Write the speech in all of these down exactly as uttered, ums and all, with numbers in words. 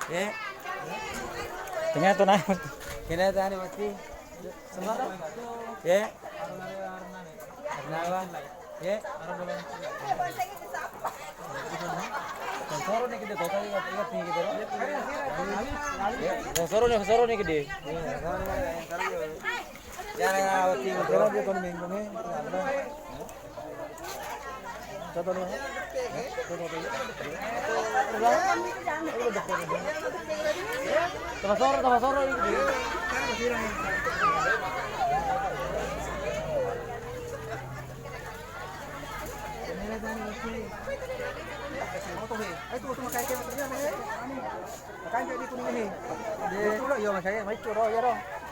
Ye. Tengah tu naik. Kena tani mati. Ye. Kenapa? Ye. Soro ni gede, kota ni gede, kota ni gede. Ye, soro ni, soro ni gede.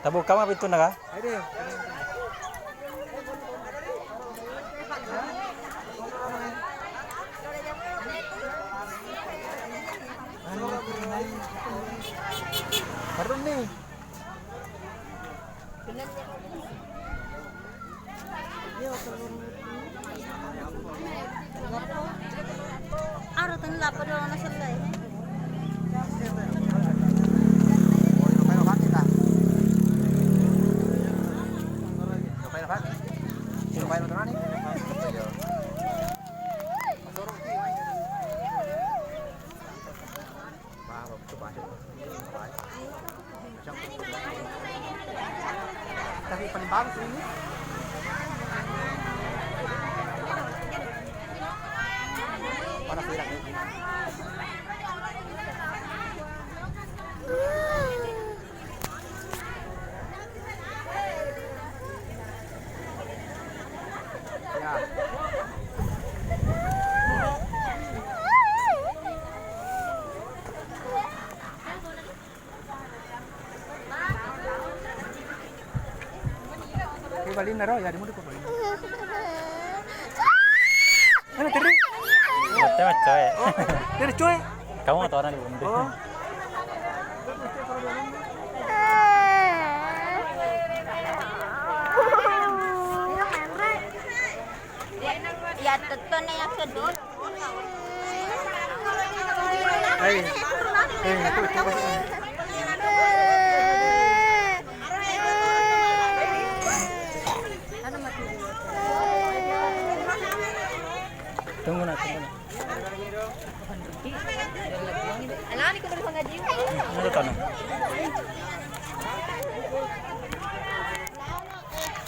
Tabuka ma pintunna, Kak? Harun nih. Aro tenna lappa dolo nasellai. Tapi paling bagus ini. Panas tidak? Ya. Ini balinna ro, ya, di mudik kok balinna. Mana tadi? Betul, coy. Oh, dari coy. Kamu atau orang di Bunde? Oh. Ya, tetone ya sedih. Hai. Hai, itu, itu. Tunggu nak, tunggu nak. Alani ko dulu ngaji. Ini tuh, Tano.